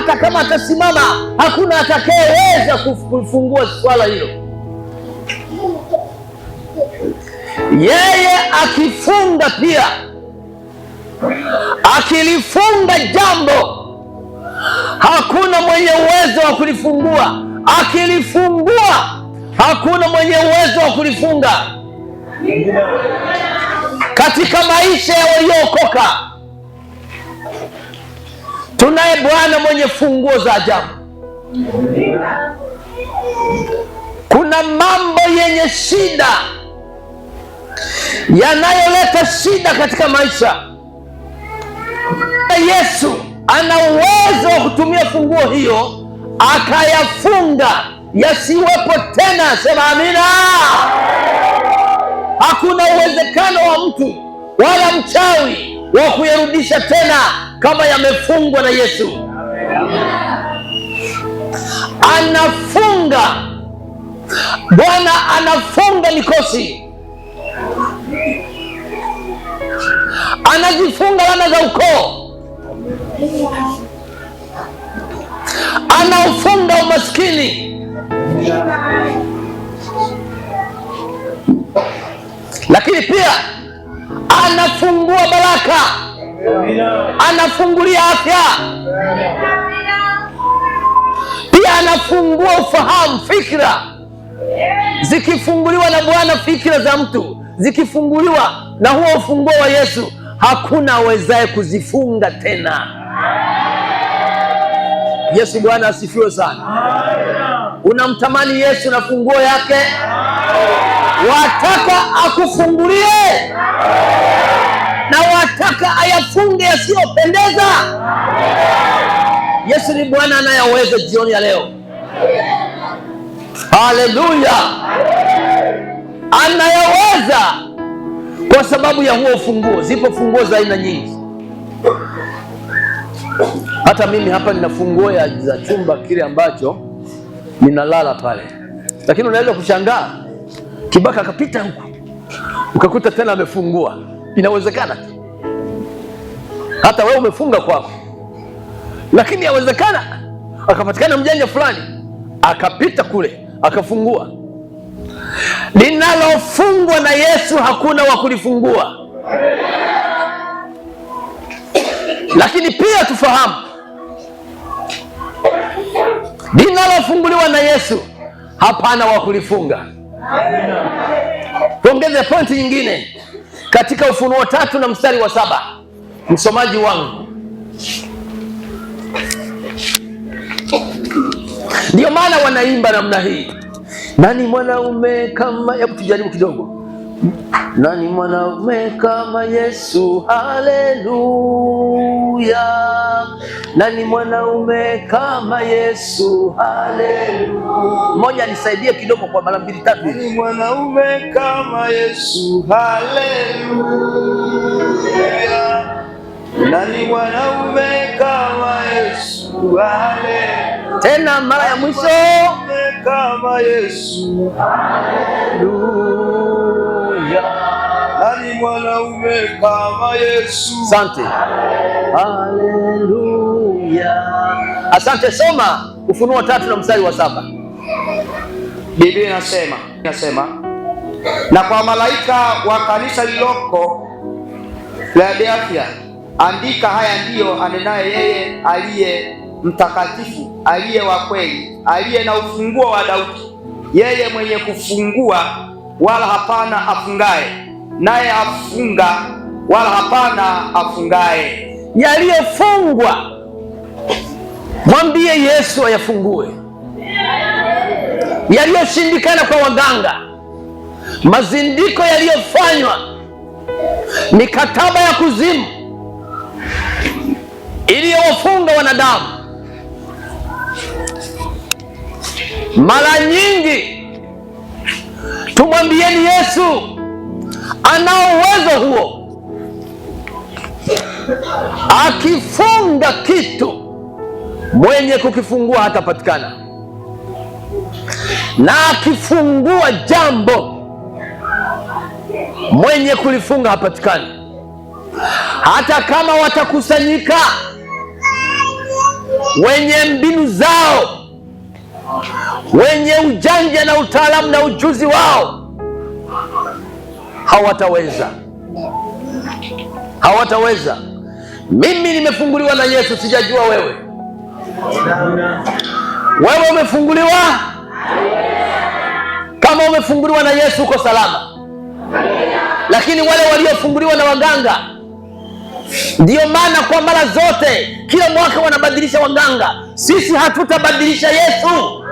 Hata kama atasimama, hakuna atakayeweza kufungua swala hilo. Yeye akifunga pia, akilifunga jambo, hakuna mwenye uwezo wa kulifungua. Akilifungua, hakuna mwenye uwezo wa kulifunga. Katika maisha ya waliookoka, tunaye Bwana mwenye funguo za ajabu. Kuna mambo yenye shida yanayoleta shida katika maisha. Yesu ana uwezo wa kutumia funguo hiyo akayafunga yasiwepo tena. Sema amina. Hakuna uwezekano wa mtu wala mchawi wa kuyarudisha tena kama yamefungwa na Yesu. Anafunga Bwana, anafunga mikosi, anazifunga laana za ukoo, anaufunga umaskini, lakini pia anafungua baraka, anafungulia afya, pia anafungua ufahamu, fikra zikifunguliwa na Bwana, fikra za mtu zikifunguliwa na huo ufunguo wa Yesu, hakuna awezaye kuzifunga tena. Yesu Bwana asifiwe sana. Unamtamani Yesu na funguo yake? Wataka akufungulie na wataka ayafunge yasiyopendeza? Yesu ni Bwana anayeweza jioni ya leo. Haleluya, anayeweza kwa sababu ya huo ufunguo. Zipo funguo za aina nyingi. Hata mimi hapa nina funguo za chumba kile ambacho ninalala pale, lakini unaweza kushangaa kibaka akapita huku ukakuta tena amefungua. Inawezekana hata wewe umefunga kwako, lakini yawezekana akapatikana mjanja fulani akapita kule akafungua. Linalofungwa na Yesu hakuna wa kulifungua. Lakini pia tufahamu, linalofunguliwa na Yesu hapana wa kulifunga. Tuongeze pointi nyingine katika Ufunuo 3 na mstari wa 7, msomaji wangu. Ndio maana wanaimba namna hii, nani mwanaume kama, hebu tujaribu kidogo. Nani mwanaume kama Yesu, haleluya. Nani mwanaume kama Yesu, haleluya. Mmoja nisaidie kidogo kwa mara mbili tatu hivi. Nani mwanaume kama Yesu, haleluya. Nani mwanaume kama Yesu, haleluya. Tena mara ya mwisho, Mwanaume kama Yesu, haleluya. Nani mwanaume kama Yesu? Asante. Haleluya. Asante. Soma Ufunuo 3 na mstari wa 7. Biblia inasema, na kwa malaika wa kanisa lililoko Filadelfia andika, haya ndiyo anenaye yeye aliye mtakatifu, aliye wa kweli, aliye na ufunguo wa Daudi, yeye mwenye kufungua wala hapana afungaye, naye afunga wala hapana afungaye. Yaliyofungwa mwambie Yesu ayafungue. Yaliyoshindikana kwa waganga, mazindiko yaliyofanywa, mikataba ya kuzimu iliyowafunga wanadamu, mara nyingi tumwambieni Yesu anao uwezo huo. Akifunga kitu, mwenye kukifungua hatapatikana, na akifungua jambo, mwenye kulifunga hapatikani. Hata kama watakusanyika wenye mbinu zao, wenye ujanja na utaalamu na ujuzi wao, hawataweza, hawataweza. Mimi nimefunguliwa na Yesu, sijajua wewe. Wewe umefunguliwa? Kama umefunguliwa na Yesu uko salama. Lakini wale waliofunguliwa na waganga, ndiyo maana kwa mara zote kila mwaka wanabadilisha waganga. Sisi hatutabadilisha Yesu.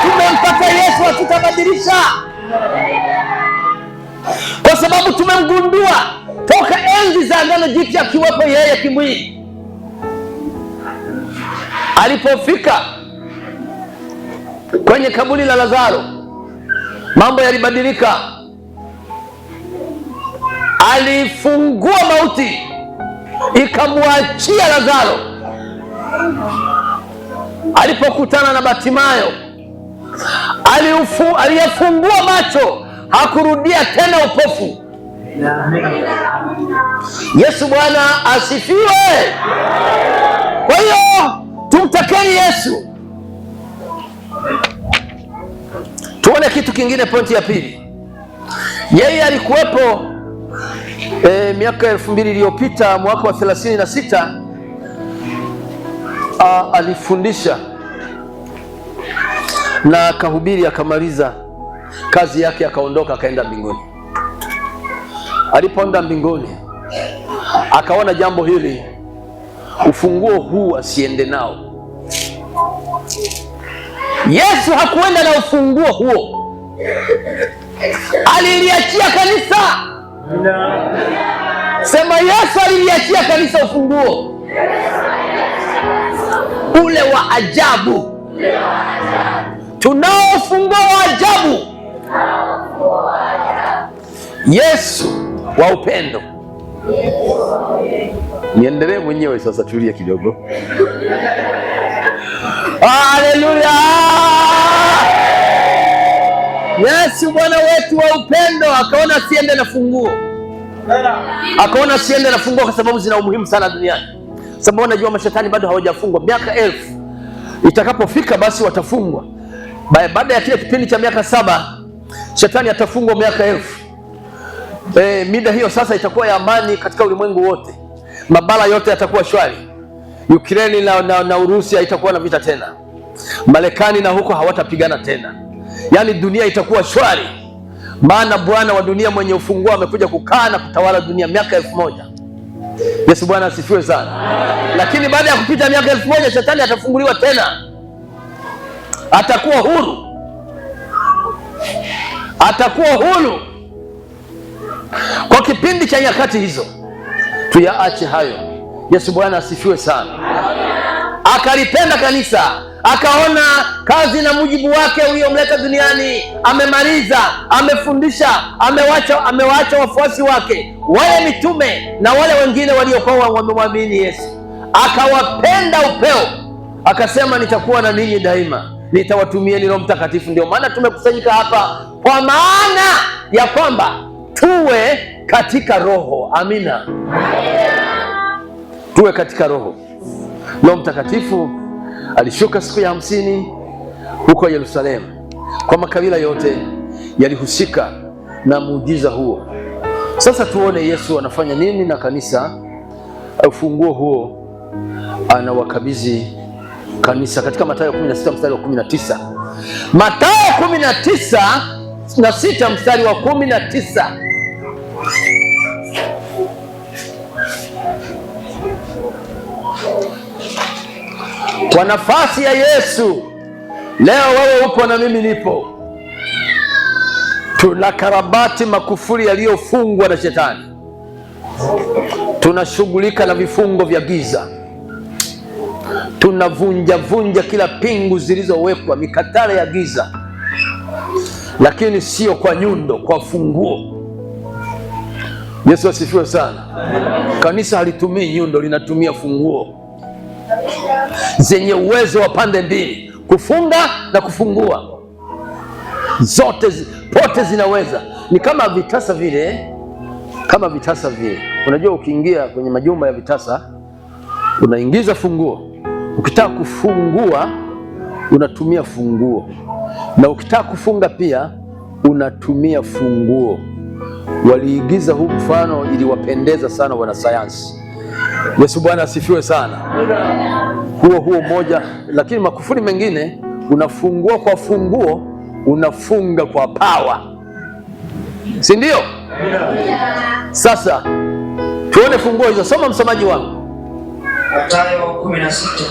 Tumempata Yesu, hatutabadilisha, kwa sababu tumemgundua toka enzi za Agano Jipya akiwepo yeye kimwili. Alipofika kwenye kaburi la Lazaro, mambo yalibadilika. Alifungua mauti ikamwachia Lazaro. Alipokutana na Batimayo, aliyefungua macho, hakurudia tena upofu. Yesu Bwana asifiwe. Kwa hiyo tumtakeni Yesu. Tuone kitu kingine, pointi ya pili. Yeye alikuwepo miaka 2000 iliyopita, mwaka wa 36 alifundisha na akahubiri, akamaliza kazi yake, akaondoka akaenda mbinguni. Alipoenda mbinguni akaona jambo hili, ufunguo huu asiende nao. Yesu hakuenda na ufunguo huo, aliliachia kanisa. Sema, Yesu aliliachia kanisa ufunguo ule wa ajabu. Tunao ufunguo wa ajabu, Yesu wa upendo. Niendelee mwenyewe sasa, tulie kidogo. Haleluya! Yesu Bwana wetu wa upendo akaona siende na funguo, akaona siende na funguo kwa sababu zina umuhimu sana duniani, sababu wanajua mashetani bado hawajafungwa. Miaka 1000 itakapofika basi watafungwa. Baada ya kile kipindi cha miaka 7 shetani atafungwa miaka 1000. Mida hiyo sasa itakuwa ya amani katika ulimwengu wote, mabara yote yatakuwa shwari. Ukraine na Urusi haitakuwa na vita tena, Marekani na huko hawatapigana tena, yaani dunia itakuwa shwari, maana Bwana wa dunia mwenye ufunguo amekuja kukaa na kutawala dunia miaka 1000. Yesu Bwana asifiwe sana. Lakini baada ya kupita miaka 1000 shetani atafunguliwa tena, atakuwa huru, atakuwa huru kwa kipindi cha nyakati hizo. Tuyaache hayo. Yesu Bwana asifiwe sana. Akalipenda kanisa, akaona kazi na mujibu wake uliomleta duniani amemaliza, amefundisha, amewaacha wafuasi wake wale mitume na wale wengine waliokuwa wamemwamini Yesu. Akawapenda upeo, akasema nitakuwa na ninyi daima, nitawatumieni Roho Mtakatifu. Ndio maana tumekusanyika hapa, kwa maana ya kwamba tuwe katika Roho. Amina, tuwe katika Roho. Roho Mtakatifu alishuka siku ya 50 huko Yerusalemu. Kwa makabila yote yalihusika na muujiza huo. Sasa tuone Yesu anafanya nini na kanisa. Ufunguo huo anawakabidhi kanisa katika Mathayo 16 mstari wa 19. Mathayo 19 na 6 mstari wa 19. Kwa nafasi ya Yesu leo wewe upo na mimi nipo. Tunakarabati makufuri yaliyofungwa na shetani. Tunashughulika na vifungo vya giza. Tunavunja vunja kila pingu zilizowekwa, mikatale ya giza, lakini sio kwa nyundo, kwa funguo. Yesu asifiwe sana. Kanisa halitumii nyundo, linatumia funguo zenye uwezo wa pande mbili, kufunga na kufungua. Zote pote zinaweza. Ni kama vitasa vile, kama vitasa vile. Unajua ukiingia kwenye majumba ya vitasa, Unaingiza funguo, ukitaka kufungua unatumia funguo, na ukitaka kufunga pia unatumia funguo. Waliigiza huu mfano, iliwapendeza sana wanasayansi. Yesu Bwana asifiwe sana. Huo huo moja, lakini makufuli mengine unafungua kwa funguo, unafunga kwa power, si ndio? Sasa tuone funguo hizo. Soma msomaji wangu. Mathayo 16.